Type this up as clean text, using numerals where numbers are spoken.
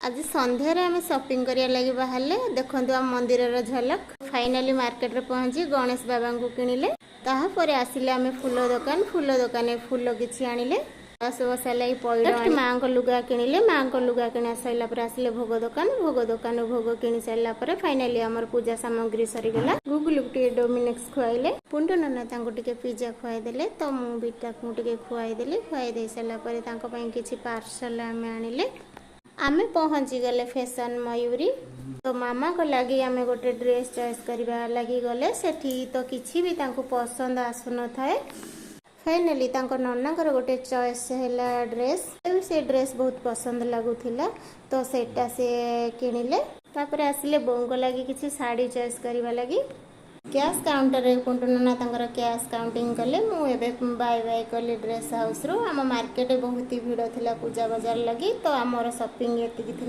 ଆଜି ସନ୍ଧ୍ୟାରେ ଆମେ ସପିଂ କରିବା ଲାଗି ବାହାରିଲେ। ଦେଖନ୍ତୁ ଆମ ମନ୍ଦିରର ଝଲକ। ଫାଇନାଲି ମାର୍କେଟରେ ପହଞ୍ଚି ଗଣେଶ ବାବାଙ୍କୁ କିଣିଲେ। ତାହାପରେ ଆସିଲେ ଆମେ ଫୁଲ ଦୋକାନ। ଫୁଲ ଦୋକାନରେ ଫୁଲ କିଛି ଆଣିଲେ। କଳସ ବସା ଲାଗି ପଇଡ଼, ମାଆଙ୍କ ଲୁଗା କିଣିଲେ। ମାଆଙ୍କ ଲୁଗା କିଣା ସରିଲା ପରେ ଆସିଲେ ଭୋଗ ଦୋକାନ। ଭୋଗ ଦୋକାନରୁ ଭୋଗ କିଣି ସାରିଲା ପରେ ଫାଇନାଲି ଆମର ପୂଜା ସାମଗ୍ରୀ ସରିଗଲା। ଗୁଗୁଲକୁ ଟିକେ ଡୋମିନେକ୍ସ ଖୁଆଇଲେ। ପୁଣ୍ଡୁ ନନା ତାଙ୍କୁ ଟିକେ ପିଜା ଖୁଆଇଦେଲେ, ତ ମୁଁ ବି ତାକୁ ଟିକେ ଖୁଆଇଦେଲି। ଖୁଆଇ ଦେଇ ସାରିଲା ପରେ ତାଙ୍କ ପାଇଁ କିଛି ପାର୍ସଲ ଆମେ ଆଣିଲେ। ଆମେ ପହଞ୍ଚିଗଲେ ଫ୍ୟାସନ୍ ମୟୁରୀ। ତ ମାମାଙ୍କ ଲାଗି ଆମେ ଗୋଟେ ଡ୍ରେସ୍ ଚଏସ୍ କରିବା ଲାଗି ଗଲେ। ସେଠି ତ କିଛି ବି ତାଙ୍କୁ ପସନ୍ଦ ଆସୁନଥାଏ। ଫାଇନାଲି ତାଙ୍କ ନନାଙ୍କର ଗୋଟେ ଚଏସ୍ ହେଲା ଡ୍ରେସ୍। ସେ ଡ୍ରେସ୍ ବହୁତ ପସନ୍ଦ ଲାଗୁଥିଲା, ତ ସେଇଟା ସେ କିଣିଲେ। ତାପରେ ଆସିଲେ ବୋଉଙ୍କ ଲାଗି କିଛି ଶାଢ଼ୀ ଚଏସ୍ କରିବା ଲାଗି। କ୍ୟାସ୍ କାଉଣ୍ଟରରେ କୁଣ୍ଟୁ ନନା ତାଙ୍କର କ୍ୟାସ୍ କାଉଣ୍ଟିଂ କଲେ। ମୁଁ ଏବେ ବାଏ ବାଏ କଲି ଡ୍ରେସ୍ ହାଉସ୍ରୁ। ଆମ ମାର୍କେଟ ବହୁତ ଭିଡ଼ ଥିଲା ପୂଜା ବଜାର ଲାଗି। ତ ଆମର ସପିଂ ଏତିକି ଥିଲା।